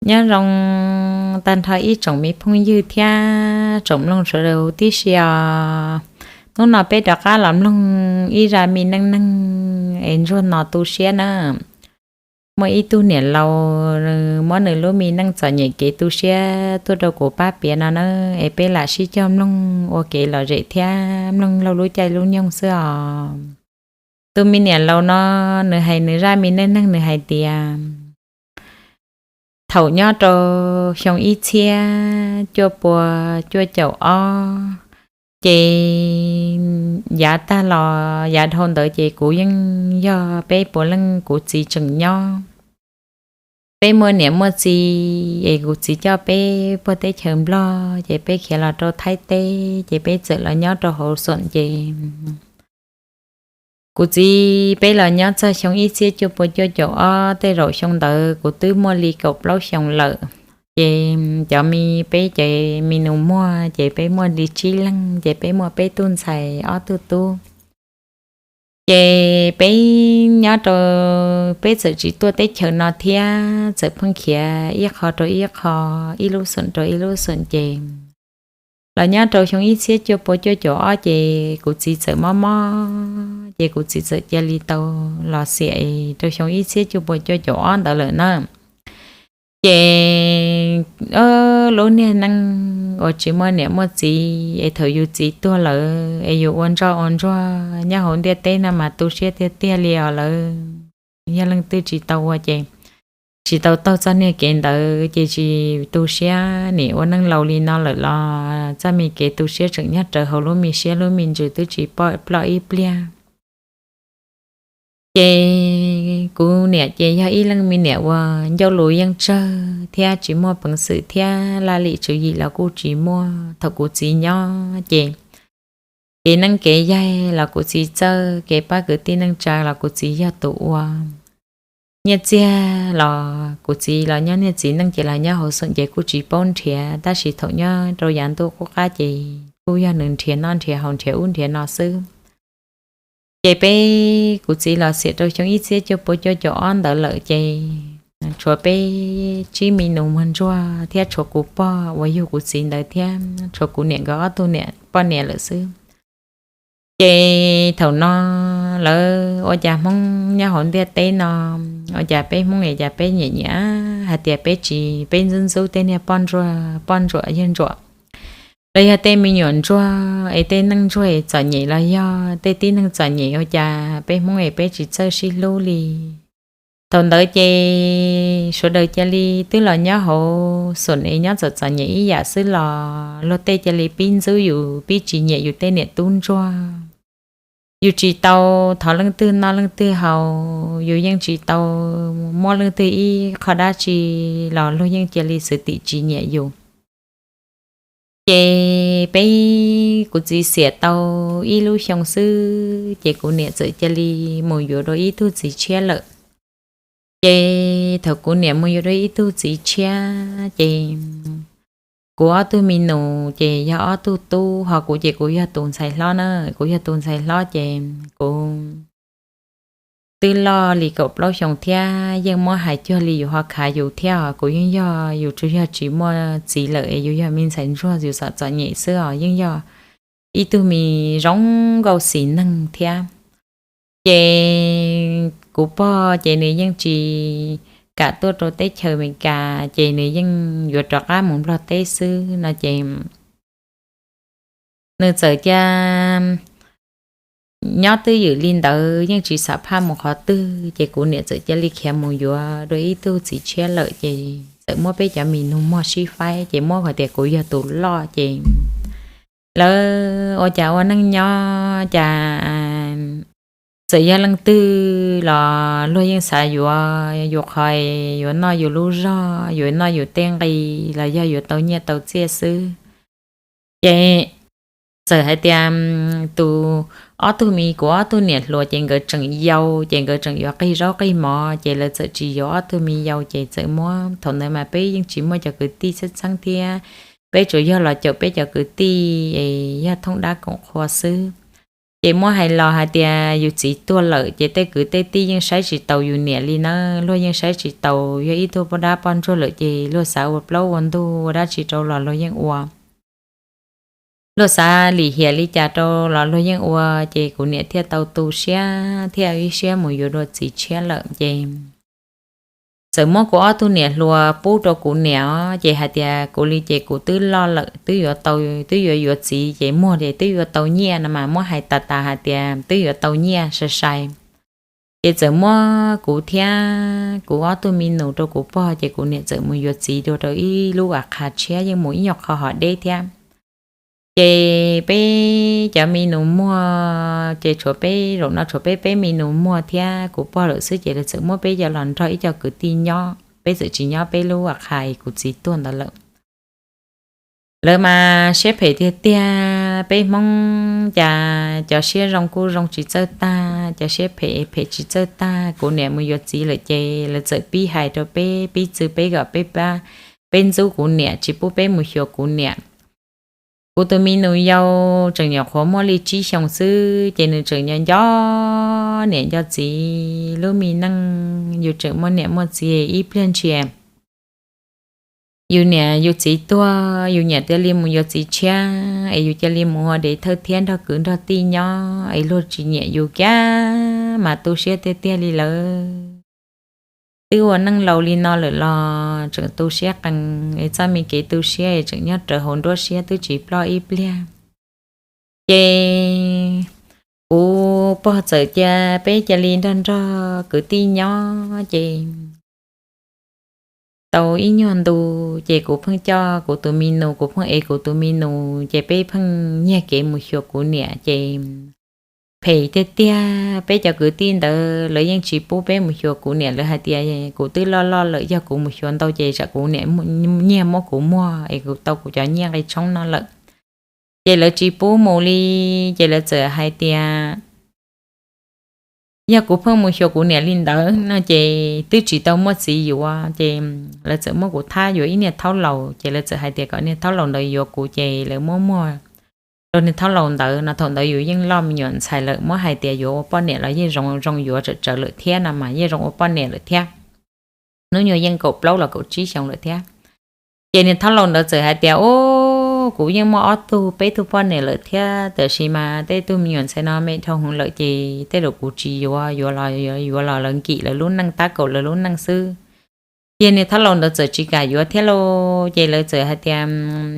Nyob zoo tag nrho ib tsoom me phooj ywg thiab tsoom mloog sawv daws huv tib si os. Hnub no peb rov qab los mloog ib zaj me neej neeg es ntsuag no tu siab na. Muaj ib tug niam laus, nws muab nws lub me neej txom nyem kev tu siab tuaj rau kuv pab piav no na, es peb lam sib cog mloog ua kev lom zem thiab mloog laug lub caij lub nyoog xwb os. Tus me niam laus no, nws hais nws zaj me neej neeg nws hais tias, thaum nyob rau xyoo ib txhiab cuaj pua cuaj caum ob, ces yav tag los yav dhau ntawd ces kuv yeej yog peb puav leej kuv txiv tseem nyob. Peb muaj niam muaj txiv es kuv txiv coj peb puag teb chaws Nplog ces peb khiav los rau Thaib teb ces peb txawm los nyob rau hauv xoom ces kuv txiv peb los nyob txog xyoo ib txhiab cuaj pua cuaj caum ob, tej zaum xyoo ntawd kuv twb muaj li kaum plaub xyoos lawm. Ces cov me, peb cov me nus muag ces peb muaj li tsib leeg ces peb muaj peb tug ntxhais ob tug tub. Ces peb nyob rau, peb txawm tsis tuaj teb chaws no thiab txawm pheej khiav ib qho rau ib qho, ib lub xoom rau ib lub xoom ces los nyob rau xyoo ib txhiab cuaj pua cuaj caum ob ces kuv txiv txawm mob mob ces kuv txiv txawm cia li tau los xiam rau xyoo ib txhiab cuaj pua cuaj caum ob ntawd lawm na. Ces lub niag neej uas tsis muaj niam muaj txiv es thaum yus txiv tuag lawm es yus ua ntsoj ua ntsuag nyob hauv ntiaj teb no mas tu siab tiag tiag li os lawm. Yog leej twg tsis tau ua ces tsis tau taug txoj niag kev ntawd ces tsis tu siab, nim ua neej laus li no lawm los txoj me kev tu siab tseem nyob rawv hauv lub me siab lub me ntsws twb tsis ploj ib pliag. Ces kuv niam ces yog ib leej me niam uas ncauj lus yeej tsawg thiab tsis muaj peev xwm thiab laj lim tswv yim los kuj tsis muaj. Thaum kuv txiv nyob ces kev neeb kev yaig los kuv txiv txawj, kev pab kwv tij neej tsa los kuv txiv yog tus ua. Nyiaj txiag los kuv txiv los nyob niag txiv neej ces los nyob hauv xoom ces kuj tsis paub nrhiav, tab sis thaum nyob rau yav ntuj qub qab ces kuj yog nws nrhiav noj nrhiav haus nrhiav ub nrhiav no xwb. Ces peb, kuv txiv los xiam rau xyoo ib txhiab cuaj pua cuaj caum ob ntawd lawm ces tshuav peb tsib me nus muag ntsuag thiab tshuav kuv pog uas yug kuv txiv ntawd thiab tshuav kuv niam nkawd ob tug niam poj niam lawm xwb. Ces thaum no lawv ua cas Hmoob nyob hauv ntiaj teb no, ua cas peb Hmoob es cas peb nyiam nyiam hais tias peb tsis, peb ntxub ntxub tej niag poj ntsuam, poj ntsuam yawg ntsuam los yog tej me nyuam ntsuag es tej neeg ntsuag es txom nyem los yog tej tib neeg txom nyem, ua cas peb Hmoob es peb tsis txawj sib hlub li. Thaum ntawd ces sawv daws cia li twb los nyob hauv xoom es nyob txom txom nyem ib yam xwb los luag tej cia li pib ntxub yus, pib tsis nyiam yus tej niam tub ntsuag. Yus tsis tau thov leej twg noj leej twg haus, yus yeej tsis tau muab leej twg ib qho dab tsi los luag yeej cia li xwv tim tsis nyiam yus. Ces peb, kuv txiv xiam tau ib lub xyoo xwb ces kuv niam txawm cia li mus yuav dua ib tug txiv tshiab lawm. Ces thaum kuv niam mus yuav dua ib tug txiv tshiab ces kuv ob tug me nus ces yog ob tug tub, ho kuv ces kuv yog tus ntxhais hlob na, kuv yog tus ntxhais hlob ces kuv twb loj li kaum plaub xyoo thiab yeej muab hais cuag li yus ho khav yus thiab os. Kuv yeej yog, yus tsuas yog tsis muaj txiv lawm es yus yog me ntxhais ntsuag yus txom txom nyem xwb os, yeej yog ib tug me zoo nkauj xis neeg thiab. Ces kuv pog ces nws yeej tsis kam tuaj rau teb chaws Amelikas, ces nws yeej yuav rov qab mus Nplog teb xwb no ces nws txawm cia nyob twj ywm li ntawd yeej tsis xam phaj mus qhov twg, ces kuv niam txawm cia li khiav mus yuav dua ib tug txiv tshiab lawm, ces txawm muab peb cov me nus muag sib faib, ces muab hais tias kuv yog tus loj, ces lawv ua cas ua neej nyob cas txawm yog leej twg los luag yeej xav yuav yus qhov, yuav noj yus lub zog, yuav noj yus tej nqi los yog yuav tau nyiaj tau txiaj xwb. Ces txawm hais tias tus, ob tug me, kuv ob tug niam hluas ces nkawd tseem yau, ces nkawd tseem yuav qig zaub qig mov, ces lawv txawm tsis yuav ob tug me yau, ces txawm muab, thaum ntawd mas peb yeej tsis muaj cov kwv tij txheeb txheeb thiab, peb tsuas yog los caum peb cov kwv tij es yog thoob dab koom qhua xwb. Ces muab hais los hais tias yus txiv tuag lawm ces tej kwv tej tij yeej saib tsis taus yus niam li na, luag yeej saib tsis taus, yog ib tug poj dab poj ntsuag lawm ces luag xav ua plaub ua ntug ua dab tsi rau los luag yeej ua, luag xav lim hiam li cas rau los luag yeej ua. Ces kuv niam thiaj tau tu siab thiaj ib siab mus yuav dua txiv tshiab lawm ces txawm muab kuv ob tug niam hluas pub rau kuv niam os, ces hais tias kuv li ces kuv twb loj lawm, twb yuav tau, twb yuav yuav txiv ces muag ces twb yuav tau nyiaj no mas muab hais tas tas hais tias twb yuav tau nyiaj sai sai. Ces txawm muab kuv thiab kuv ob tug mi nus rau kuv pog, ces kuv niam txawm mus yuav txiv dua rau ib lub a qha tshiab, yeej mus ib nyuag qho hov deb thiab. Ces peb cov mi nus muag, ces tshuav peb zaum no tshuav peb peb mi nus muag thiab kuv pog lawm xwb, ces lawv txawm muab peb cov los nrog ib co kwv tij nyob, peb txawm tsis nyob peb lub a qha kuv txiv tuag ntawd lawm. Lawv mas siab phem tiag tiag, peb Hmoob cas cov siab zoo kuj zoo tsis txawj tag, cov siab phem phem tsis txawj tag. Kuv niam mus yuav txiv lawm ces lawv txawm pib hais rau peb, pib txwv peb kom peb, peb ntxub kuv niam tsis pub peb mus xyuas kuv niam. Kuv tus mi nus yau tseem nyuam qhuav muaj li tsib xyoos xwb, ces nws tseem nco nco niam nco txiv lub me neej, yus tseem muaj niam muaj txiv ib pliag ntshis yus niam yus txiv tuag, yus niam cia li mus yuav txiv tshiab es yus cia li mus ua dev thawj thiab nrog kwv nrog tij nyob es luag tsis nyiam yus kiag mas tu siab tiag tiag li lawm. Twb ua neej laus li no lawm los tseem tu siab qees, es txoj me kev tu siab es tseem nyob rawv hauv nruab siab twb tsis ploj ib pliag. Ces kuv pog txawm cia peb cia li nrog nrog kwv tij nyob ces tau ib nyuag ntu, ces kuv pheej coj kuv tus mi nus, kuv pheej ev kuv tus mi nus, ces peb pheej nyiag kev mus xyuas kuv niam. Ces phem tiag tiag, peb cov kwv tij ntawd lawv yeej tsis pub peb mus xyuas kuv niam, lawv hais tias kuv twb loj loj lawm, yog kuv mus xyuas ntau ces tsam kuv niam nyiag muab kuv muag es kuv tau kuv cov nyiaj nqi tshoob no lawm. Ces lawv tsis pub mus li, ces lawv txawm hais tias yog kuv pheej mus xyuas kuv niam li ntawd no ces twb tsis tau muaj txiv yuav, ces lawv txawm muab kuv thab yuav ib niag thaub laus, ces lawv txawm hais tias kom niag thaub laus ntawd yuav kuv, ces lawv muab muag rau niag thaub laus ntawd no. Thaum ntawd yus yeej loj me nyuam ntxhais lawm, muab hais tias yuav ua poj niam los yeej zoo zoo yuav tsawm tsawv lawm thiab no mas yeej zoo ua poj niam lawm thiab. Hnub nyoog yeej kaum plaub los kaum tsib xyoo lawm thiab. Ces niag thaub laus ntawd txawm hais tias, Ub, kuv yeej muaj ob tug peb tug poj niam lawm thiab, tiam sis mas tej tug me nyuam ntxhais no me dhau heev lawm ces tej zaum kuv tsis yuav, yuav los yuav los lawv nkim lawv lub neej, tab kaum lawv lub neej xwb. Ces niag thaub laus ntawd txawm tsis kam yuav thiab lauj. Ces lawv txawm hais tias,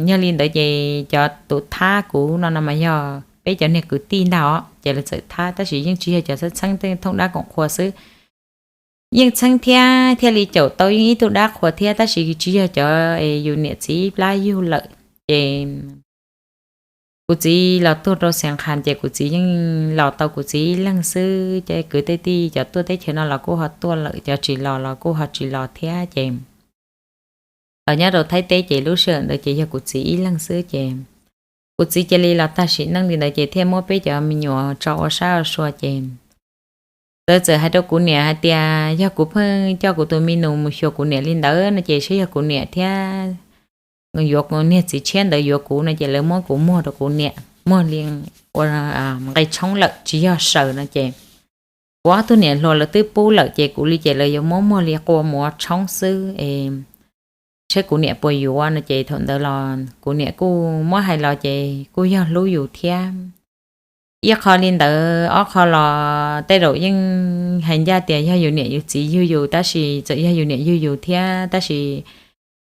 Yog li ntawd ces cov tus thab kuv no no mas yog peb cov niag kwv tij ntag os. Ces lawv txawm thab tab sis yeej tsis yog cov txheeb txheeb, tej thooj dab koom qhua xwb. Yeej txheeb thiab thiaj li caum tau yeej ib tug dab qhua thiab, tab sis tsis yog cov, yus niam txiv ib plab yug lawm. Ces kuv txiv los tuag rau Xeev Khas ces kuv txiv yeej los tau kuv txiv ib leeg xwb, ces kwv tij cov tuaj teb chaws no los kuj ho tuaj lawm, cov tsis los los kuj ho tsis los thiab. Ces los nyob rau Thaib teb ces lub sij hawm ntawd ces yog kuv txiv ib leeg xwb, ces kuv txiv cia li los tag sim neej li ntawd ces thiaj muab peb cov me nyuam tso ua sab ua sua. Ces lawv txawm hais rau kuv niam hais tias yog kuv pheej coj kuv tus mi nus mus xyuas kuv niam li ntawd no ces saib yog kuv niam thiab yuav niag txiv tshiab ntawd yuav kuv no ces lawv muab kuv muag rau kuv niam, muag li ua nqi tshoob lawm tsis yog saws no ces kuv ob tug niam hluas lawv twb pub lawm ces kuv li ces lawv yuav muab muag li qua mus ua tshoob xwb es saib kuv niam puas yuav no ces thaum ntawd los kuv niam kuj muab hais los ces kuj yog hlub yus thiab. Ib qho li ntawd, ob qho los tej zaum yeej hais ncaj tias yog yus niam yus txiv yug yus, tab sis txawm yog yus niam yug yus thiab, tab sis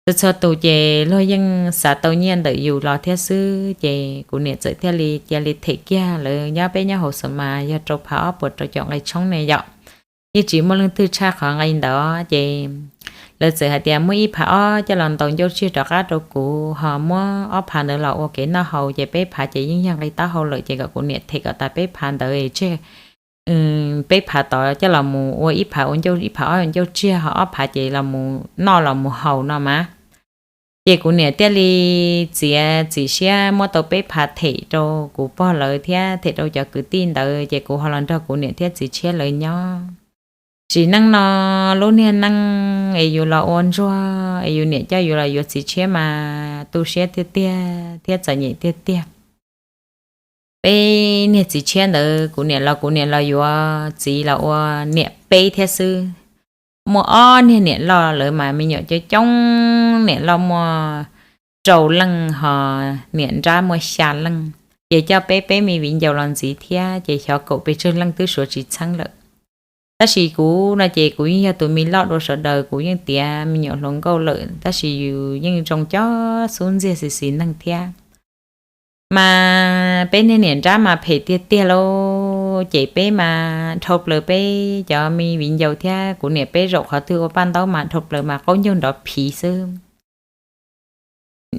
txhua txhua tus ces luag yeej xav tau nyiaj ntawm yus los thiab xwb. Ces kuv niam txawm thiaj li cia li them kiag lawv nyob, peb nyob hauv xus mas yog rau phav ob puas rau caum nqi tshoob ne yom. Yeej tsis muaj leej twg tshaj qhov nqi ntawd ces lawv txawm hais tias muab ib phav ob coj los ntaus ncauj tsiag rov qab rau kuv, ho muab ob phav ntawd los ua kev noj haus, ces peb phav ces yeej yog nqi taub hau lawm, ces kom kuv niam them kom tas peb phav ntawd tseg, peb phav tod coj los mus ua ib phav ua ncauj, ib phav ob ua ncauj tsiag, ho ob phav ces los mus noj los mus haus no mas. Ces kuv niam thiaj li txiav txim siab muab tau peb phav them rau kuv pog lawv thiab them rau cov kwv tij ntawd, ces kuv ho los nrog kuv niam thiab txiv tshiab lawv nyob. Sim neej no lub niag neej es yus los ua ntsuag es yus niam coj yus los yuav txiv tshiab mas tu siab tiag tiag thiab txom nyem tiag tiag. peb niag txiv tshiab ntawd kuv niam los kuv niam los yuav txiv los ua niam peb thiab xwb. Muaj ob niag niam loj, lawv mas me nyuam coob coob, niam loj muaj rau leej ho niam nrab muaj xya leej, ces coj peb peb me viv ncaus los ntxiv thiab ces xyov kaum pes tsawg leej twb suav tsis txheeb lawm. Tab sis kuv no ces kuv yeej yog tus me loj dua sawv daws, kuv yeej tiav me nyuam hluas nkauj lawm, tab sis yus yeej zoo cov xub ntxiag xis xis neeg thiab. Mas peb niag niam nrab mas phem tiag tiag lauj, ces peb mas dhau plaws peb cov me viv ncaus thiab kuv niam peb zaum qhov twg ua paj ntaub mas dhau plaws mas qaub ncaug nrov phiv xwb.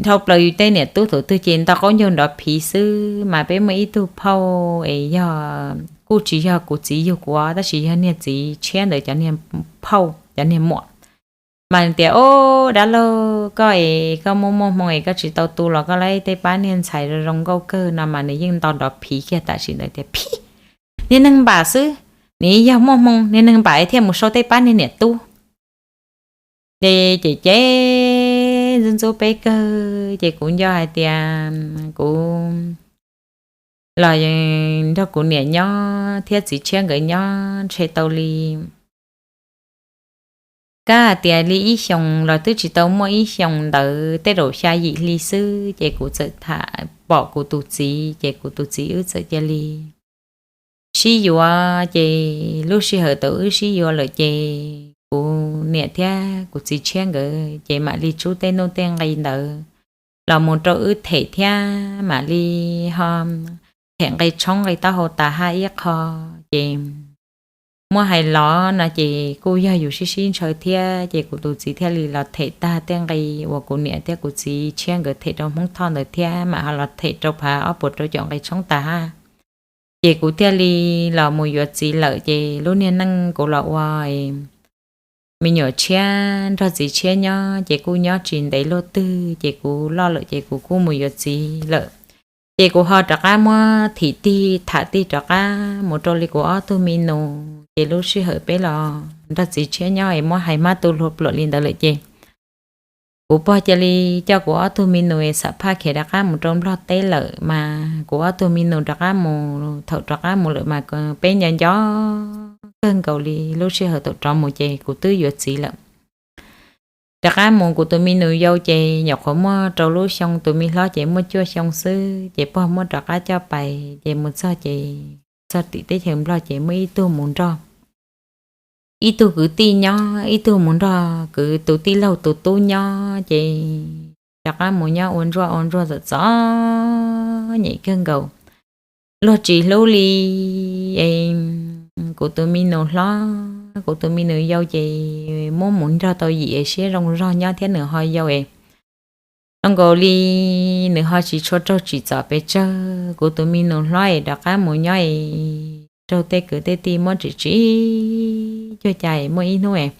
Dhau plaws yus tej niam tub thaum twg ces nto qaub ncaug nrov phiv xwb. Mas peb muaj ib tug phauj es yog, kuj tsis yog kuv txiv yug kuv, tab sis yog niag txiv tshiab ntawd cov niag phauj cov niag muam. Mas tias, Ub, dab laug, koj es koj muaj muaj hmoo es koj tsis tau tu los koj laib tej pab niag ntxhais zoo zoo nkauj kawg no mas nws yeej nto nrov phiv kiag tam sim ntawd tias, Phiv! Niag neeg npam xwb, nws yog muaj hmoo, niag neeg npam thiaj mus sau tej pab niag niam tub. Ces cem cem ntxub ntxub peb kawg, ces kuv nco hais tias kuv los nrog kuv niam nyob thiab txiv tshiab nkawd nyob ntshe tau li, kab hais tias li ib xyoos los twb tsis tau muaj ib xyoos ntawd, tej zaum xya yim hli xwb, ces kuv txawm tham pom kuv tus txiv, ces kuv tus txiv wb txawm cia li sib yuav. Ces lub sij hawm thaum wb sib yuav lawm ces kuv niam thiab kuv txiv tshiab nkawd ces mam li tsub tej nuj tej nqi ntawd los mus rau wb them thiab mam li ho them nqi tshoob nqi taub hau tas haj ib qho. Ces muab hais los no ces kuj yog yus sib sib ntshaw thiab, ces kuv tus txiv thiaj li los them tag tej nqi uas kuv niam thiab kuv txiv tshiab nkawd them rau Hmoob Thoj ntawd thiab mam ho los them rau phav ob puas rau caum nqi tshoob tas haj. Ces kuv thiaj li los mus yuav txiv lawm, ces lub niag neej kuv los ua me nyuam tshiab nrog txiv tshiab nyob ces kuj nyob tsis ntev luaj twg ces kuv loj lawm ces kuv kuj mus yuav txiv lawm. Ces kuv ho rov qab muab thim tig tham tig rov qab mus rau li kuv ob tug me nus, ces lub sij hawm peb los nrog txiv tshiab nyob es muab hais hmab tu hlua pluam li ntawd lawm ces kuv pog cia li coj kuv ob tug me nus es xam phaj khiav rov qab mus rau Nplog teb lawm, mas kuv ob tug me nus rov qab mus, thaum rov qab mus lawm mas peb nco nco kawg nkaus li lub sij hawm thaum rov mus ces kuv twb yuav txiv lawm. Rov qab mus kuv tus me nus yau ces nyuam qhuav muaj rau lub xyoo, tus me hlob ces muaj cuaj xyoo xwb, ces pog muab rov qab coj pais, ces mus txog ces txog tim teb chaws Nplog ces muaj ib tug mus nrog, ib tug kwv tij nyob, ib tug mus nrog kwv tus tij laug tus tub nyob, ces rov qab mus nyob ua ntsuag ua ntsuag txom txom nyem kawg nkaus. Luag tsis hlub li es kuv tus me nus hlob, kuv tus me nus yau ces muab mus nrog tau yim es siab zoo zog nyob thiab nws ho yau es zoo nkaus li nws ho tsis tshua raug tsim txom pes tsawg. Kuv tus me nus hlob es rov qab mus nyob es raug tej kwv tej tij muab tsim tsim cuag cas es muaj ib hnub es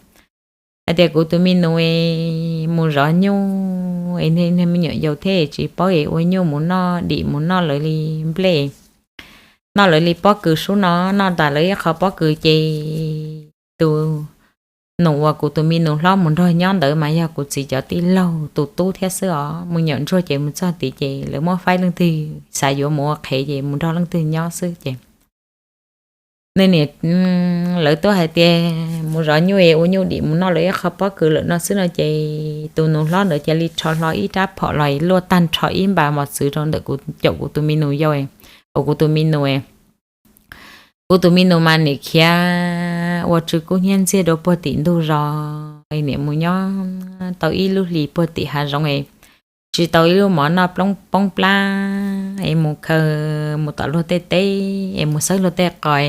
hais tias kuv tus me nus es mus zov nyuj es niag me nyuam yaus thiab es tsis paub es ua nyuj mus noj, dim mus noj lawv li nplej, noj lawv li pob kws sub no, noj tas lawv ib qho pob kws ces tus nus uas kuv tus me nus hlob mus nrog nyob ntawd mas yog kuv txiv cov tij laug tus tub thiab xwb os. Mus nyuam ntsuag ces mus txog tid ces lawv muab faib leej twg xav yuav mus ua qhev ces mus nrog leej twg nyob xwb ces nws niam, lawv tuaj hais tias mus zov nyuj es ua nyuj dim mus noj lawv ib qho pob kws lawm no xwb no ces tus nus hlob ntawd cia li rho hlo ib rab phom los luaj tag nrho ib npas mos txwv rau ntawm kuv, caum kuv tus me nus yau, uas kuv tus me nus, kuv tus me nus mas nim khiav ua tsw kub hnyiab ntxiag dua puag tim ntug zos, niam mus nyob tau ib lub hlis puag tim hav zoov es tsis tau ib lub mov noj, poob plab es mus khaws mus tom luag tej teb es mus xawb luag tej qos,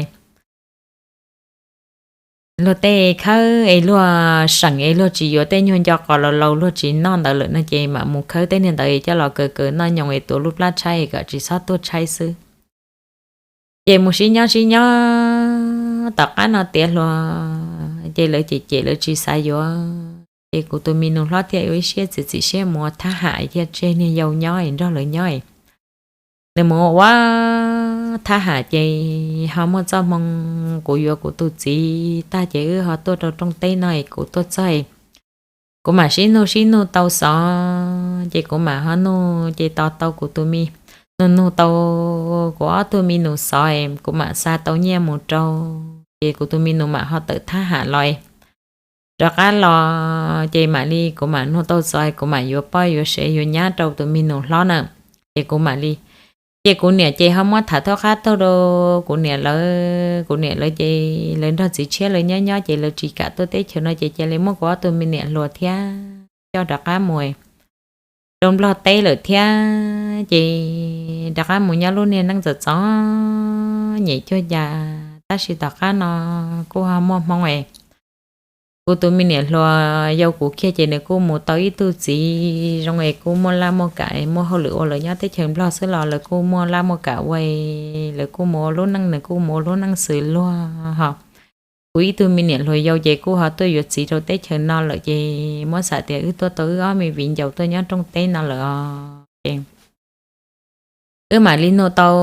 luag tej khawb es luag seem es luag tsis yuav tej nyuag nco qos laus laus luag tsis noj ntawd lawm no ces mam mus khawb tej niag ntawd es coj los kaws kaws noj nyoos es tuav lub plab tshaib es kom tsis txhob tuag tshaib xwb. Ces mus sib nyob sib nyob tom qab no tiav hluas ces lawv cem cem lawv tsis xav yuav, ces kuv tus me nus hlob thiaj ua ib siab txiav txim siab mus ua thab ham thiaj tseg niag yau nyob es nrog lawv nyob. Nws mus ua thab ham ces ho muaj txoj hmoo kuv yuav kuv tus txiv tag ces wb ho tuaj rau rooj teb no es kuv tuaj txog, kuv mam sib nug sib nug tau xov ces kuv mam ho nug ces tos tau kuv tus me nug nug tau kuv ob tug mi nus xov es kuv mam xa tau nyiaj mus rau, ces kuv tus mi nus mam ho tawm thab ham los rov qab los, ces mam li kuv mam nug tau xov kuv mam yuav poj yuav sev yuav nyab rau tus mi nus hlob na. Ces kuv mam li, ces kuv niam ces ho muab tham thoob qab taug rau kuv niam lawv, kuv niam lawv ces lawv nrog txiv tshiab lawv nyob nyob ces lawv tsis kam tuaj teb chaws no ces cia li muab kuv ob tug me niam hluas thiab coj rov qab mus rau Nplog teb lawm thiab. Ces rov qab mus nyob lub niag neej txom txom nyem cuag cas, tab sis tom qab no kuj ho muaj hmoo es kuv tus me niam hluas yau kuv kiag ces nws kuj mus tau ib tug txiv zoo es kuj muaj laj muaj kam, muaj hauj lwm ua, lawv nyob teb chaws Nplog xwb los lawv kuj muaj laj muaj kam ua, lawv kuj mus ua lub neej, nws kuj mus ua lub neej xws luag ho. Kuv ib tug me niam hluas yau ces kuj ho tuaj yuav txiv rau teb chaws no lawm ces muab xam tias wb tuaj tau wb ob me viv ncaus tuaj nyob rooj teb no lawm os. Ces wb mam li nug tau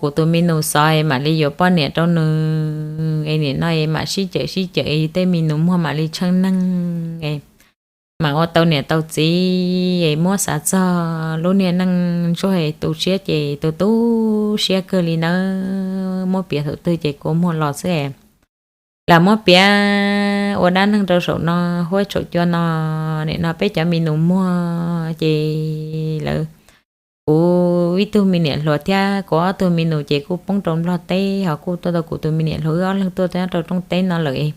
kuv tus mi nus xov es mam li yuav poj niam rau nws es nim no es mam sib cawm sib cawm es tej mi nus muag mam li tsheej neeg es mam ua tau niam tau txiv es muab xav txog lub niag neej ntsuag es tu siab ces tu tu siab kawg li nawb. Muab piav thaum twg ces kua muag los xwb es lam muab piav ua dab neeg rau saum no, huab saum cua no. Nim no peb cov mi nus muag ces lawv, kuv ib tug me niam hluas thiab kuv ob tug mi nus ces kuj poob rau Nplog teb ho kuj tuaj tau kuv tus me niam hluas wb ob leeg tuaj nyob rau rooj teb no lawm.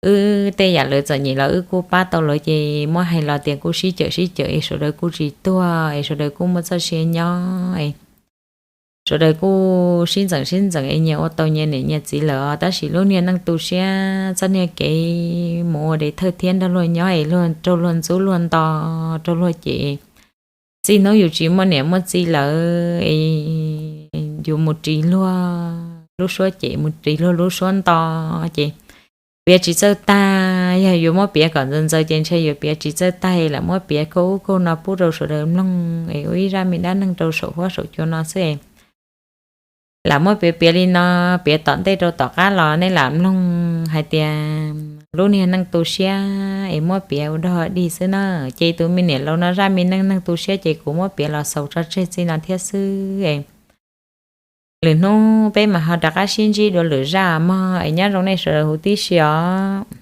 Wb tej yam lawv txom nyem los wb kuj pab tau lawv ces muab hais los tias kuj sib cawm sib cawm es sawv daws kuj tsis tuag es sawv daws kuj muaj txoj sia nyob es sawv daws kuj sib ntxeem sib ntxeem es nyias ua tau nyias niam nyias txiv lawm os. Tab sis lub niag neej tu siab txoj niag kev mus ua dev thawj thiab nrog luag nyob es luag raug luag ntxub luag nto, raug luag cem, txij hnub yus tsis muaj niam muaj txiv lawm es yus mus ris luag lub suab cem, mus ris luag lub suab nto ces piav tsis txawj tag. Yog yuav muab piav kom ntxaws ntxaws ces ntshe yuav piav tsis txawj tag, lam muab piav kaug ub kaug no pub rau sawv daws mloog es ua ib zaj me dab neeg rau saum huab saum cua no xwb es lam muab piav piav li no, piav tom ntej rau tom qab los nej lam mloog hais tias lub niag neej tu siab es muab piav ua dog dig xwb na. Ces tus me niam laus no zaj me neej neeg tu siab ces kuv muab piav los xaus tso tseg txij no thiab xwb es lwm hnub peb mam ho rov qab sib ntsib dua lwm zaj mog es nyob zoo nej sawv daws huv tib si os.